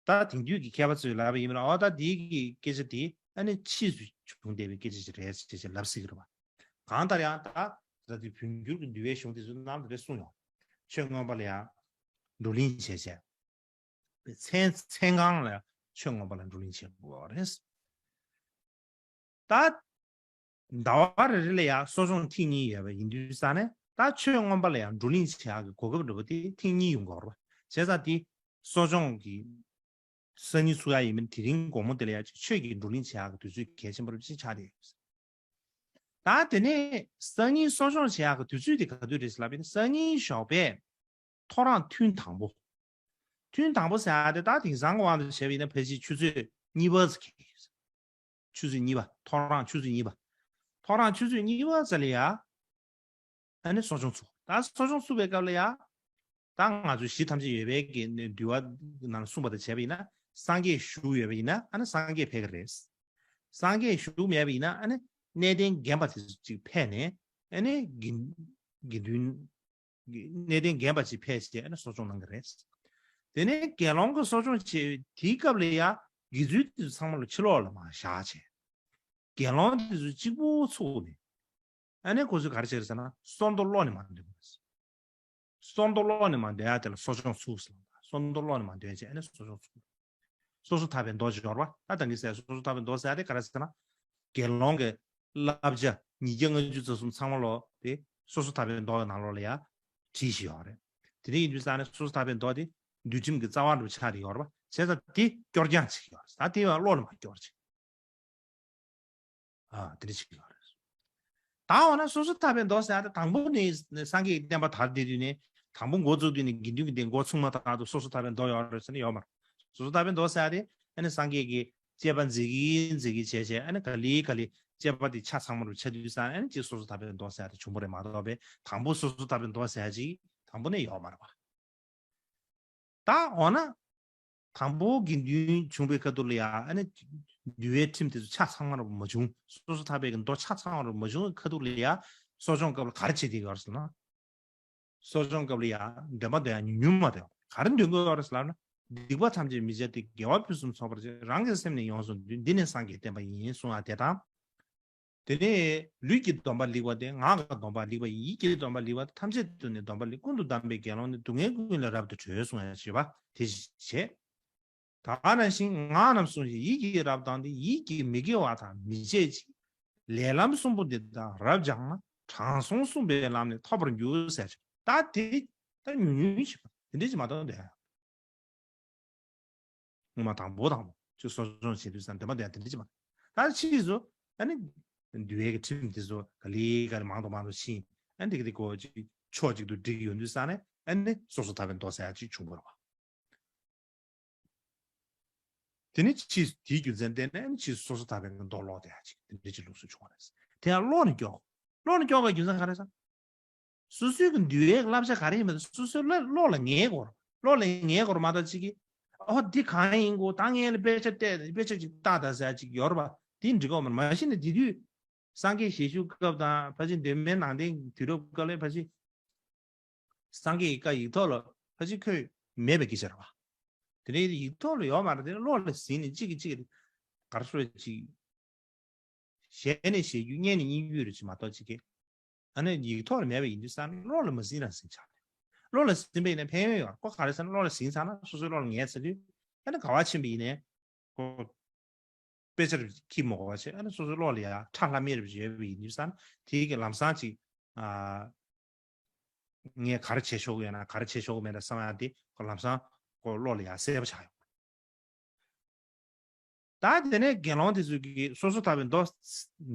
ད་དེང་དུས་ཀྱི་མཁས་པ་ཚོས་ལབ་པ་ཡིན་ན། ཨོ་ད་འདི་གི་སྐད་ཆ་དེ་ཨ་ནི་ཕྱིས་སུ་བྱུང་བསྡད་པའི་སྐད་ཆ་ཞིག་རེད་ཅེས་ཅེས་ལབ་སྲིད་ཀྱི་རེད་པ། གང་ལྟར་ཡང་ད་ད་དུས་བོད་འགྱུར་གྱི་འདུལ་བའི་གཞུང་དེ་ཚོའི་ནང་ལ་དེ་འདྲ་གསུངས་ཡོང་། ཆོས་མངོན་པ་ལ་ཡང་བགྲོ་གླེང་བྱས་བྱས། མཚན་མཚན་གང་ལ་ཡང་ཆོས་མངོན་པ་ལ་བགྲོ་གླེང་བྱེད་དགོས་པ་རེད། ད་ཟླ་བ་རེ་རེ་ལ་ཡང་གསོ་སྦྱོང་ཐེངས་གཉིས་ཡོད་པ་ཡིན་དུས་ཙང་ནས། ད་ཆོས་མངོན་པ་ལ་ཡང་བགྲོ་གླེང་བྱེད་ཡག་གི་གོ་སྐབས་འདྲ་པོ་དེ་ཐེངས་གཉིས་ཡོང་གི་ཡོད་རེད་པ། བྱས་ཙང་དེ་གསོ་སྦྱོང་གི་སང་ཉིན་ཚུགས་ཡ་ཡིན་མིན་དེ་རིང་དགོང་མོ་དེ་ལ་ཡང་ཅིག་ཆོས་ཀྱི་བགྲོ་གླེང་བྱེད་ཡག་གི་དུས་ཚོད་གལ་ཆེན་པོ་རུ་ཅིག་ཆགས་བསྡད་ཡོད། ད་དེ་ནས་སང་ཉིན་གསོ་སྦྱོང་བྱེད་ཡག་གི་དུས་ཚོད་དེ་ག་དུས་རེད་ཟེར་ལབ་པ་ཡིན་ན། སང་ཉིན་ཞོགས་པའི་ཐོ་རངས་ཐུན་དང་པོ། ཐུན་དང་པོ་ཟེར་ཡག་དེ་ད་དེང་སང་གི་དབང་དུ་བྱས་པ་ཡིན་ན་ཕལ་ཆེར་ཆུ་ཚོད་གཉིས་པ་ཙམ་འཁེལ་ཡོད། ཆུ་ཚོད་གཉིས་པ། ཐོ་རངས་ཆུ་ཚོད་གཉིས་པ། ཐོ་རངས་ཆུ་ཚོད་གཉིས་པ་ཙམ་ལ་ཡ། ཨ་ནི་གསོ་སྦྱོང་ཚུགས། ད་གསོ་སྦྱོང་ཚུགས་པའི་སྐབས་ལ་ཡ། ད་ང་ཚོ་གཞི་ཐམས་ཅད་ཡོད་པའི་གི་འདུལ་བ་ནང་གསུངས་པ་དང་བྱས་པ་ཡིན་ན། སངས་རྒྱས་བཞུགས་ཡོད་པ་ཡིན་ན་ཨ་ནི་སངས་རྒྱས་ཕེབས་ཀྱི་རེད། སངས་རྒྱས་བཞུགས་མེད་པ་ཡིན་ན་ཨ་ནི་གནས་བརྟན་རྒན་པ་དེ་ཚོ་ཅིག་ཕེབས་ནས། ཨ་ནི་དགེ་དགེ་འདུན། གནས་བརྟན་རྒན་པ་ཅིག་ཕེབས་བྱས་ཨ་ནི་གསོ་སྦྱོང་གནང་གི་རེད། དེ་ནས་དགེ་སློང་གི་གསོ་སྦྱོང་བྱེད་དེའི་སྐབས་ལ་ཡ་དགེ་ཚུལ་དེ་ཚོ་ཚང་མ་ལ་ཕྱི་ལོགས་ལ་མར་བཞག་བྱས། དགེ་སློང་དེ་ཚོ་གཅིག་པུ་ཚུགས་ནས། ཨ་ནི་ཁོ་ཚོས་ག་རེ་བྱེད་ཀྱི་རེད་ཟེར་ན་སོར་མདོ་ཀློག་ནས་མར་འདོན་གྱི་རེད། སོར་མདོ་ཀློག་ནས་མར་འདོན་ཡ་དེ་ལ་གསོ་སྦྱོང་ཚུགས་ཟེར་ལ། སོར་མདོ་ཀློག་ནས་མར་འདོན་བྱས་ཨ་ནི་གསོ་སྦྱོང་ཚུགས། སོ་སོ་ཐར་པའི་མདོ་ཅིག་ཡོད་རེད་པ། ད་ད་གིན་ཟེར་སོ་སོ་ཐར་པའི་མདོ་ཟེར་ཡ་དེ་ག་རེ་ཟེར་ན། དགེ་སློང་གི་བསླབ་བྱ་ཉིས་བརྒྱ་ལྔ་བཅུ་རྩ་གསུམ་ཚང་མ་ལོ་དེ་སོ་སོ་ཐར་པའི་མདོ་གི་ནང་ལོགས་ལ་ཡ་བྲིས་བཞག་ཡོད་རེད། དེ་འདྲ་ཡིན་དུས་ཙང་ནས་སོ་སོ་ཐར་པའི་མདོ་དེ་འདུལ་ཁྲིམས་ཀྱི་རྩ་བ་འདྲ་པོ་ཆགས་བསྡད་ཡོད་རེད་པ། བྱས་ཙང་དེ་སྐྱོར་སྦྱང་བྱེད་ཀྱི་ཡོད་རེད། ད་དེ་ཡང་ཀློག་ནས་མར་སྐྱོར་བྱེད། ཨ་དེ་འདྲ་བྱེད་ཀྱི་ཡོད་རེད། ད་འོ་ན་སོ་སོ་ཐར་པའི་མདོ་ཟེར་ཡ་དེ་དང་པོ་ནས་སངས་རྒྱས་ཀྱི་བསྟན་པ་དར་བསྡད་དུས་ནས། དང་པོ་འགོ་བཙུགས་དུས་ནས་དགེ་འདུན་གྱི་སྡེ་འགོ་ཚུགས་མ་ཐག་ཏུ་སོ་སོ་ཐར་པའི་མདོ་ཡོད་རེད་ཟེར་ན་ཡོད་མ་རེད། སོ་སོ་ཐར་པའི་མདོ་ཟེར་ཡ་དེ་ཨ་ནི་སངས་རྒྱས་ཀྱི་བཅས་པ་མཛད་ཀྱིན་མཛད་ཀྱིན་བྱས་བྱས། ཨ་ནི་ག་ལེ་ག་ལེ་བཅས་པ་དེ་ཆ་ཚང་མ་རུ་ཆགས་དུས་ཙང་ཨ་ནི་ཅིག་སོ་སོ་ཐར་པའི་མདོ་ཟེར་ཡ་དེ་བྱུང་བ་རེད་མ་གཏོགས་པའི་དང་པོ་སོ་སོ་ཐར་པའི་མདོ་ཟེར་ཡ་ཅིག་དང་པོ་ནས་ཡོད་མ་རེད་པ། ད་འོ་ན། དང་པོ་དགེ་འདུན་བྱུང་བའི་ཁ་ཐུག་ལ་ཡ་ཨ་ནི་འདུལ་བའི་ཁྲིམས་དེ་ཚོ་ཆ་ཚང་བ་རུ་མ་བྱུང་། སོ་སོ་ཐར་པའི་གི་མདོ་ཆ་ཚང་བ་རུ་མ་བྱུང་བའི་ཁ་ཐུག་ལ་ཡ་གསོ་སྦྱོང་སྐབས་ལ་ག་རེ་བྱེད་བསྡད་ཡོད་རེད་ཟེར་ན། གསོ་སྦྱོང་སྐབས་ལ་ཡ་འདོན་པ་འདོན་ཡ་ཉུང་ཉུང་མ་གཏོགས་ག་རེ་འདོན་གྱི་ཡོད་རེད་ཟེར་ལབ་ན། སྡིག་པ་ཐམས་ཅད་མི་བྱ་སྟེ། དགེ་བ་ཕུན་སུམ་ཚོགས་པར་བྱེད། རང་གི་སེམས་ནི་ཡོངས་སུ་འདུལ། འདི་ནི་སངས་རྒྱས་བསྟན་པ་ཡིན། གསུང་བ་དེ་དང་། དེ་ནས་ལུས་ཀྱི་སྡོམ་པ་ལེགས་པ་སྟེ། ངག་གི་སྡོམ་པ་ལེགས་པ་ཡིན། ཡིད་ཀྱི་སྡོམ་པ་ལེགས་པ་སྟེ། ཐམས་ཅད་དུ་ནི་སྡོམ་པ་ལེགས། ཀུན་ཏུ་བསྡམས་པའི་དགེ་སློང་ནི། སྡུག་བསྔལ་ཀུན་ལས་རབ་ཏུ་གྲོལ། གསུང་ཡང་བྱེད་པ་དེ་བྱེད། ད་ག་ནང་བཞིན་ངག་རྣམས་བསྲུང་ཞིང་ཡིད་ཀྱིས་རབ་བསྡམས་ཏེ། ཡིད་ཀྱིས་མི་དགེ་བ་དག་མི་བྱེད་ཅིང་། ལས་ལམ་གསུམ་པོ་འདི་དག་རབ་སྦྱངས་ན། དྲང་སྲོང་གསུངས་པའི་ལམ་ནི་ཐོབ་པར་འགྱུར་ཟེར། ད་དེ་ད་ཉུང་ཉུང་ཞིག་དེ་འདྲས་ཅིག་མ་གཏོགས་འདོན་ཡ། སྔོན་མ་དང་པོ་དང་པོ་ཅིག་གསོ་སྦྱོང་བྱེད་དུས་ཙང་འདོན་པ་འདོན་ཡ་དེ་འདྲས་ཅིག་མ། ད་ཕྱིས་སུ་ཨ་ནི་འདུལ་བའི་གི་ཁྲིམས་དེ་ཚོ་ག་ལེ་ག་ལེ་མང་དུ་མང་དུ་ཕྱིན། ཨ་འདི་གི་འདི་གོ་ཅིག་ཕྱོགས་གཅིག་ཏུ་འགྲིག་ཡོང་དུས་ས་ནས་ཨ་ནི་སོ་སོ་ཐར་པའི་མདོ་ཟེར་ཡ་ཅིག་བྱུང་བ་རེད་བ། དེ་ནི་ཕྱིས་དེའི་རྒྱུ་མཚན་བརྟེན་ནས་ཨ་ནི་ཕྱིས་སོ་སོ་ཐར་པའི་མདོ་ཀློག་བསྡད་ཡ་ཅིག་དེ་འདྲ་ཅིག་ལུགས་སུ་བྱུང་བ་རེད། དེ་ཡང་ཀློག་ནས་སྐྱོ། ཀློག་ནས་སྐྱོ་བའི་རྒྱུ་མཚན་ག་རེ་ཟེར། སོ་སོའི་གི་འདུལ་བའི་བསླབ་བྱ་ག་རེ་ཡིན་མིན་སོ་སོའི་བློ་བློ་ལ་ངེས་དགོས། བློ་ལ་ངེས་དགོས་མ་གཏོགས་ཅིག་གིས་ཨོ་འདི་གང་ཡིན་གོ་ད་ངས་ལ་དཔེ་ཆ་བལྟས་དཔེ་ཆ་ཅིག་ལྟ་ད་ཟེར་ཅིག་ཡོད་རེད་པ། དེ་འགྲིག་གོ་མ་རེད། མ་གཞི་ནས་དེ་དུས་སངས་རྒྱས་ཞལ་བཞུགས་སྐབས་དང་ཕལ་ཆེར་གདོད་མའི་ནང་བསྟན་དུས་རབས་སྐབས་ལ་ཕལ་ཆེར་སངས་རྒྱས་ཀྱི་བཀའ་ཡིག་ཐོག་ལ་ཕལ་ཆེར་འཁོད་མེད་པའི་སྐད་ཆ་རེད་པ། དེ་ནས་ཡིག་ཐོག་ལ་ཡོད་མ་རེད། དེ་ནས་བློ་ལ་ཟིན་ནས་གཅིག་གིས་གཅིག་ག་རེ་ཟེར་ཅིག་ཞལ་ནས་བཞེས་རྒྱུ་སྙན་ནས་སྙན་རྒྱུ་རེད་ཅེས་མ་གཏོགས་ཅིག་གིས། ཨ་ནི་ཡིག་ཐོག་ལ་མེད་པ་ཡིན་དུས་ཙང་བློ་ལ་མ་ཟིན་རང་ཟིན་ཆགས་རེད། བློ་ལ་ཟིན་པ་ཡིན་ན་ཕན་ཡོན་ཡོད་རེད། ཁོ་ག་རེ་ཟེར་ན་བློ་ལ་ཟིན་ཚར་ན་སོ་སོའི་བློ་ལ་ངེས་ཚར་དུས་ཨ་ནི་ག་བ་ཕྱིན་པ་ཡིན་ནའི་ཁོ་དཔེ་ཆ་རེ་ཁྱི་མོ་ག་བ་བྱས་ཨ་ནི་སོ་སོའི་བློ་ལ་ཡ་ཁྲ་ལྷམ་མེ་རེ་ཡོད་པ་ཡིན་དུས་ཙང་དེའི་གི་ལམ་སང་ཅིག་ཨ། ངས་ག་རེ་བྱེད་ཆོག་གི་ཡོད་ན་ག་རེ་བྱེད་ཆོག་གི་མེད་ན་བསམ་ཡ་དེ་ཁོ་ལམ་སང་ཁོ་བློ་ལ་ཡ་གསལ་པོ་ཆགས་ཡོང་། ད་དེ་ནས་དགེ་སློང་དེ་ཚོས་ཀྱིས་སོ་སོ་ཐར་པའི་མདོ་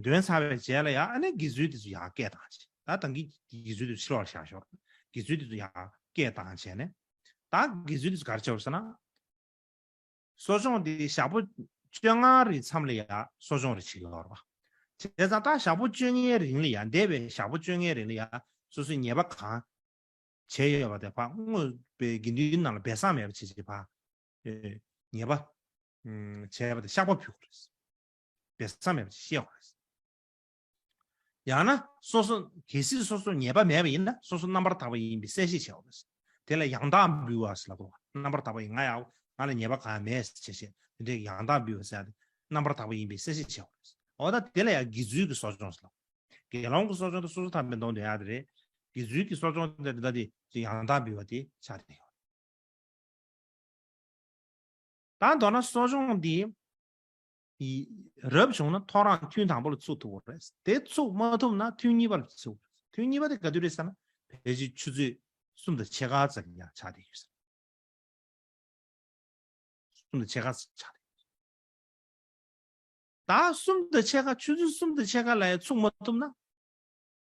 འདོན་ཚར་བའི་རྗེས་ལ་ཡང་ཨ་ནི་དགེ་ཚུལ་དེ་ཚོ་ཡང་སྐད་བཏང་བྱས། ད་ད་གིན་དགེ་ཚུལ་དེ་ཚོ་ཕྱི་ལོགས་ལ་བཞག་ཤོག་དགེ་ཚུལ་དེ་ཚོ་ཡང་སྐད་བཏང་བྱས་ནས་ད་དགེ་ཚུལ་དེ་ཚོ་ག་རེ་བྱས་པ་ཟེར་ན། གསོ་སྦྱོང་དེ་ཞག་པོ་བཅོ་ལྔ་རེའི་མཚམས་ལ་ཡང་གསོ་སྦྱོང་རེ་བྱེད་ཀྱི་ཡོད་རེད་པ། བྱས་ཙང་ད་ཞག་པོ་བཅོ་ལྔའི་རིང་ལ་ཡང་འདས་པའི་ཞག་པོ་བཅོ་ལྔའི་རིང་ལ་ཡང་སོ་སོའི་ཉེས་པ་གང་བྱས་ཡོད་པ་དེ་ཕར་བསྔོས་པའི་དགེ་འདུན་ནང་ལ་སྦས་གསང་མེད་པ་བྱེད་ཅིག་ཕར། ཨེ། ཉེས་པ། ཨུམ། བྱས་པ་དེ་བཤགས་པ་ཕུལ་དགོས་རེད། སྦས་གསང་མེད་པ་ཅིག་བཤད་དགོས་རེད། ཡང་ན་སོ་སོ་གལ་སྲིད་སོ་སོ་ཉེས་པ་མེད་པ་ཡིན་ན་སོ་སོ་རྣམ་པར་དག་པ་ཡིན་པའི་གསལ་བཤད་བྱས་དགོས་རེད། དེ་ལ་ཡང་དག་འབུལ་བ་ཟེར་ལབ་དགོས་པ། རྣམ་པར་དག་པ་ཡིན་ང་ཡང་ང་ལ་ཉེས་པ་གང་ཡང་མེད་ཟེར་བྱས་བྱས་དེ་འདྲའི་ཡང་དག་འབུལ་བ་ཟེར་ཡ་དེ་རྣམ་པར་དག་པ་ཡིན་པའི་གསལ་བཤད་བྱས་དགོས་རེད། འོ་ད་དེ་ལ་ཡང་དགེ་ཚུལ་གྱི་གསོ་སྦྱོང་ཟེར་ལབ། དགེ་སློང་གི་གསོ་སྦྱོང་དེ་སོ་སོ་ཐར་པའི་མདོ་འདོན་ཡ་དེ་རེད། དགེ་ཚུལ་གྱི་གསོ་སྦྱོང་དེ་འདྲ་དེ་ཡང་དག་འབུལ་བ་དེ་ཆགས་བསྡད་ཡོད། ད་མདོར་ན་གསོ་སྦྱོང་འདི་རབ་བྱུང་ན་ཐོ་རངས་ཐུན་དང་པོ་ལ་ཚུགས་ཐུབ་པ་རེད། དེ་ཚུགས་མ་ཐུབ་ན་ཐུན་གཉིས་པ་ལ་ཚུགས་པ་རེད། ཐུན་གཉིས་པ་དེ་ག་དུས་རེད་ཟེར་ན་ཕལ་ཆེར་ཆུ་ཚོད་གསུམ་དང་ཕྱེད་ཀ་ཙམ་ཡང་ཆགས་བསྡད་ཡོད་ཟེར། གསུམ་དང་ཕྱེད་ཀ་ཙམ་ཆགས་བསྡད་ཡོད། ད་གསུམ་དང་ཕྱེད་ཀ་ཆུ་ཚོད་གསུམ་དང་ཕྱེད་ཀ་ལ་ཡང་ཚུགས་མ་ཐུབ་ན།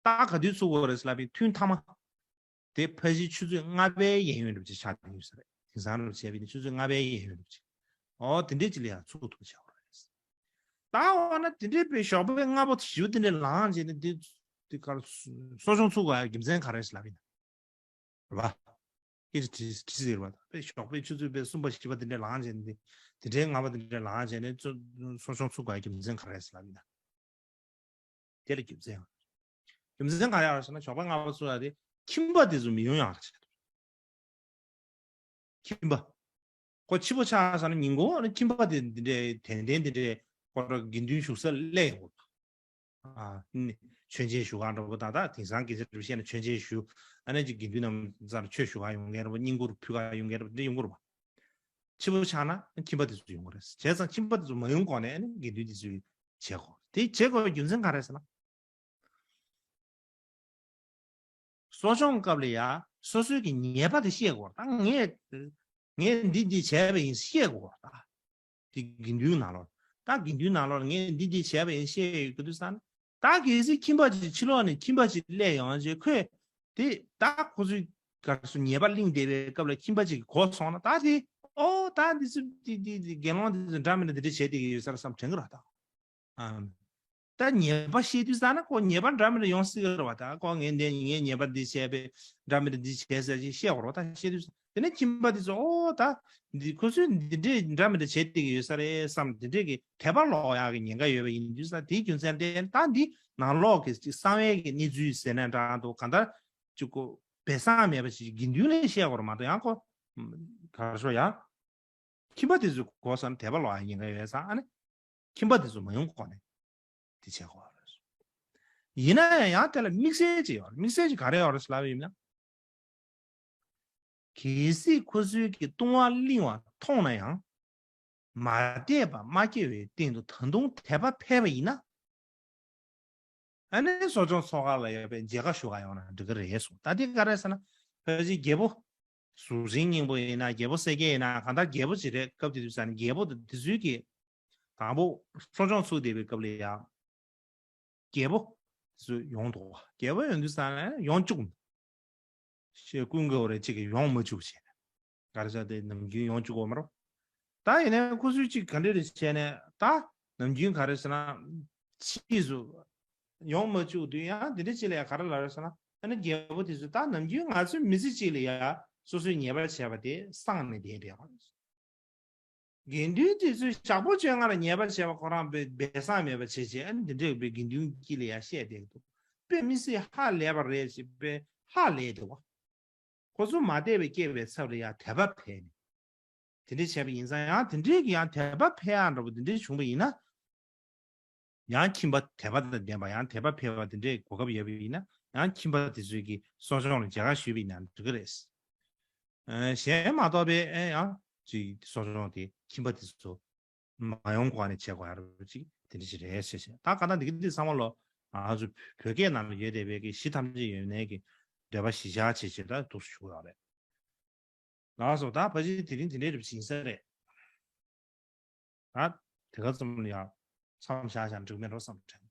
ད་ག་དུས་ཚུགས་པ་རེད་ལབ་པའི་ཐུན་མཐའ་མ། དེ་ཕལ་ཆེར་ཆུ་ཚོད་ལྔ་པའི་གཡས་གཡོན་འདྲ་པོ་ཅིག་ཆགས་ཡོད་ས་རེད། དེང་སང་འདྲ་པོ་བྱས་པ་ཡིན་ན་ཆུ་ཚོད་ལྔ་པའི་གཡས་གཡོན་འདྲ་པོ་ཅིག་ཨོ་དེ་འདྲས་ཅིག་ལ་ཡང་ཚུགས་ཐུབ་པ་བྱ་དགོས་རེད། ད་འོ་ན་དེ་འདྲས་པའི་ཞོགས་པའི་སྔ་པོ་བཞི་པོ་དེ་འདྲས་ལངས་བྱས་ནས་དེ་དེ་གར་གསོ་སྦྱོང་ཚུགས་དགོས་ཡ་རྒྱུ་མཚན་ག་རེ་ཞིག་ལབ་ཡིན་ན། རེད་པ། སྐད་ཆ་དྲིས་དྲིས་ཟེར་བ་དང་པའི་ཞོགས་པའི་ཆུ་ཚོད་པའི་གསུམ་པ་བཞི་པ་དེ་འདྲས་ལངས་བྱས་ནས་དེ་འདྲའི་ལྔ་པ་དེ་འདྲས་ལངས་བྱས་ནས་གསོ་སྦྱོང་ཚུགས་དགོས་ཡ་རྒྱུ་མཚན་ག་རེ་ཞིག་ལབ་ཡིན་ན། དེ་ལ་རྒྱུ་མཚན་ཡང་། རྒྱུ་མཚན་ག་རེ་ཡོད་ཟེར་ན་ཞོགས་པ་སྔ་པོ་ཚུགས་ཡ་དེ་ཁྱིམ་པ་དེ་ཚོ་མི་ཡོང་ཡག་རེད། ཁྱིམ་པ། ཁོ་ཕྱི་པོ་ཆགས་ས་ན་ཉིན་གུང་ཨ་ནི་ཁྱིམ་པ་དེ་འདི་འདྲའི་དད་ལྡན་འདི་འདྲའི་ཁོ་ར་དགེ་འདུན་བཞུགས་སར་སླེབས་ཡོང་གི་རེད། ཨ་ནི་མཆོད་མཇལ་ཞུ་ག་འགྲོ་བ་དང་ད་དེང་སང་སྐད་ཆ་རེ་བཤད་ན་མཆོད་མཇལ་ཞུ་ཨ་ནི་ཅིག་དགེ་འདུན་རྣམས་ཚར་ཆོས་ཞུ་ག་ཡོང་མཁན་རེད་པ། བསྙེན་བཀུར་ཕུལ་ག་ཡོང་མཁན་རེད་པ། འདི་འདྲ་ཡོང་གི་རེད་པ། ཕྱི་པོ་ཆགས་ན་ཁྱིམ་པ་དེ་ཚོ་ཡོང་གི་རེད། བྱས་ཙང་ཁྱིམ་པ་དེ་ཚོ་མ་ཡོང་གོང་ནས་ཨ་ནི་དགེ་འདུན་དེ་ཚོས་བྱེད་དགོས། དེ་བྱེད་དགོས་པའི་རྒྱུ་མཚན་ག་རེ་ཟེར་ན། གསོ་སྦྱོང་སྐབས་ལ་ཡ་སོ་སོའི་གི་ཉེས་པ་དེ་ཤེས་དགོས་རེད། ད་ངས་ངས་འདི་འདི་བྱས་པ་ཡིན་ཤེས་དགོས་རེད། ད་དེ་དགེ་འདུན་ནང་ལོགས་ད་དགེ་འདུན་ནང་ལོགས་ངས་འདི་འདི་བྱས་པ་ཡིན་ཤེས་ཡོད་གི་དུས་ཙང་ད་གལ་སྲིད་ཁྱིམ་པ་ཅིག་ཕྱི་ལོགས་ནས་ཁྱིམ་པ་ཅིག་སླེབས་ཡོང་རྗེས་ཁོས་དེ་ད་ཁོ་ཚོའི་ག་རེ་ཟེར་ཉེས་པ་བསླངས་བསྡད་པའི་སྐབས་ལ་ཁྱིམ་པ་ཅིག་གིས་གོ་སོང་ན་ད་དེ་ཨོ་ད་འདི་ཚོ་འདི་འདི་འདི་དགེ་སློང་འདི་ཚོ་འདྲ་མི་འདྲ་འདི་འདྲ་བྱས་བསྡད་ཀྱི་ཡོད་ས་རེད་བསམ་དྲན་གི་རེད་ད། ཨ། ད་ཉེས་པ་ཤེས་དུས་ཙང་ན་ཁོ་ཉེས་པ་འདྲ་མི་འདྲ་ཡོང་སྲིད་ཀྱི་རེད་བ། ད་ཁོ་ངས་འདི་ངས་ཉེས་པ་འདི་བྱས་པས་འདྲ་མི་འདྲ་འདི་བྱས་ཟེར་ཅིག་བཤད་དགོས་རེད་བ། ད་བཤད་དུས་ཙང་དེ་ནས་ཁྱིམ་པ་དེ་ཚོ་ཨོ་ད་འདི་ཁོ་ཚོས་འདི་འདྲས་འདྲ་མི་འདྲ་བྱས་བསྡད་ཀྱི་ཡོད་ས་རེད་བསམ་འདི་འདྲས་ཀྱི་དད་པ་ལོག་ཡག་གི་ཉེན་ཁ་ཡོད་པ་ཡིན་དུས་ཙང་དེའི་རྒྱུ་མཚན་ལྡན་ད་འདི་ནང་ལོགས་ཀྱི་ཅིག་གསང་བའི་གི་གནས་ཚུལ་ཟེར་ན་འདྲ་འདུག་གང་ལྟར་ཅིག་ཁོ་སྦས་གསང་མེད་པ་ཞིག་དགེ་འདུན་ལ་བཤད་དགོས་རེད་མ་གཏོགས་ཡང་ཁོ་ག་རེ་ཟེར་ཡང་། ཁྱིམ་པ་དེ་ཚོའི་གོ་ས་ན་དད་པ་ལོག་ཡ་ཉེན་ཁ་ཡོད་ཙང་ཨ་ནི། ཁྱིམ་པ་དེ་ཚོ་མ་ཡོང་གོང་ནས་དེ་བྱེད་དགོས་རེད། ཡིན་ན་ཡང་ཡང་དེ་ལ་དམིགས་བསལ་ཅིག་ཡོད་རེད། དམིགས་བསལ་ཅིག་ག་རེ་ཡོད་རེད་ལབ་ཡིན་ན། གལ་སྲིད་ཁོ་ཚོའི་གི་ལྟུང་བ་བརླིང་བ་མཐོང་ན་ཡང་། མ་དད་པ་མ་སྐྱེ་བའི་སྟེང་དུ་ད་དུང་དད་པ་འཕེལ་བ་ཡིན་ན། ཨ་ནི་གསོ་སྦྱོང་ཚོགས་ཁག་ལ་ཡོད་པའི་མཇལ་ཁ་ཞུ་ག་ཡོང་ན་འགྲིག་གི་རེད་གསུངས། ད་དེ་ག་རེ་ཟེར་ན་ཕལ་ཆེར་རྒྱལ་པོ་གཟུགས་ཅན་སྙིང་པོ་ཡིན་ན་རྒྱལ་པོ་གསལ་རྒྱལ་ཡིན་ན་གང་ལྟར་རྒྱལ་པོ་ཅིག་རེད། སྐབས་དེ་དུས་ས་ནས་རྒྱལ་པོ་དེ་དེ་ཚོའི་གི་དང་པོ་གསོ་སྦྱོང་ཚུགས་བསྡད་པའི་སྐབས་ལ་ཡང་རྒྱལ་པོ་ དེ་ཚོ་ཡོང་འདུག་རྒྱལ་པོ་ཡོང་དུས་ཙང་ནས་ཡོང་བཅུག་ཤེས་ཀུན་དགའ་བོ་རེ་གཅིག་གིས་ཡོང་མ་བཅུག་བྱས་ནས་ག་རེ་ཟེར་དེ་ནམ་རྒྱུན་ཡོང་བཅུག་གོ་མ་རོ། ད་ཡིན་ནའི་ཁོ་ཚོས་གཅིག་ག་འདྲ་རེ་བྱས་ནས་ད་ནམ་རྒྱུན་ག་རེ་ཟེར་ན་ཕྱིས་སུ་ཡོང་མ་བཅུག་དུས་ཡང་དེ་འདྲ་ཅིག་ལ་ཡ་ག་རེ་ལབ་རེད་ཟེར་ན། ཨ་ནི་རྒྱལ་པོ་དེ་ཚོས་ད་ནམ་རྒྱུན་ང་ཚོའི་མི་ཚེ་གཅིག་ལ་ཡ་སོ་སོས་ཉེས་པ་བྱས་པ་དེ་སངས་ནས་བསྡད་བསྡད་པ་རེད། དགེ་འདུན་དེ་ཚོས་ཞག་པོ་བཅོ་ལྔ་ལ་ཉེས་པ་བྱས་པ་ཁོ་རང་བས་སྦས་གསང་མེད་པ་བྱས་བྱས། ཨ་ནི་འདི་འདྲས་པའི་དགེ་འདུན་དཀྱིལ་ལ་ཡ་བཤད་བསྡད་འདུག་དཔེ་མི་སྲིད་ཧ་ལས་པ་རེད་ཅེས་དཔེ་ཧ་ལས་འདུག་བ། ཁོ་ཚོ་མ་དད་པའི་སྐྱེ་བའི་ཚབ་ལ་ཡ་དད་པ་འཕེལ་ནས། དེ་འདྲས་བྱས་པ་ཡིན་ཙང་ཡང་དེ་འདྲས་ཀྱི་ཡང་དད་པ་འཕེལ་ཡག་འདྲ་པོ་དེ་འདྲས་བྱུང་བ་ཡིན་ན། ཡང་ཁྱིམ་པ་དད་པ་དང་ལྡན་པ་ཡང་དད་པ་འཕེལ་བ་དེ་འདྲའི་གོ་སྐབས་ཡོད་པ་ཡིན་ན་ཡང་ཁྱིམ་པ་དེ་ཚོས་ཀྱི་གསོ་སྦྱོང་ལ་མཇལ་ཁ་ཞུས་པ་ཡིན་ན་འགྲིག་གི་རེད། ཨ་གཞན་མ་གཏོགས་པའི་ཨེ་ཡང་ཅིག་གསོ་སྦྱོང་དེ་ཁྱིམ་པ་དེ་ཚོ་མ་ཡོང་གོང་ནས་བྱེད་དགོས་ཡ་རེད་ཅིག་དེ་འདྲ་ཞིག་རེད་ཟེར་བྱས། ད་ག་ད་འདི་གི་འདི་ཚང་མ་ལོ་ང་ཚོ་བོད་སྐད་ནང་ལ་ཡོད་བསྡད་པའི་གི་གཞི་ཐམས་ཅད་ཡོད་མཁན་གྱི་འདོད་པ་གཞི་བཞག་བྱས་བྱས་ད་འདུག་ཞུ་གི་ཡོད་རེད། ལགས་སོ། ད་ཕལ་ཆེར་དེ་རིང་དེ་འདྲའི་རིགས་ཡིན་ས་རེད། ད་དེ་ག་ཙམ་ལ་ཡང་མཚམས་བཞག་བཞག་འགྲིག་མེད་འགྲོ་བསམ་དྲན།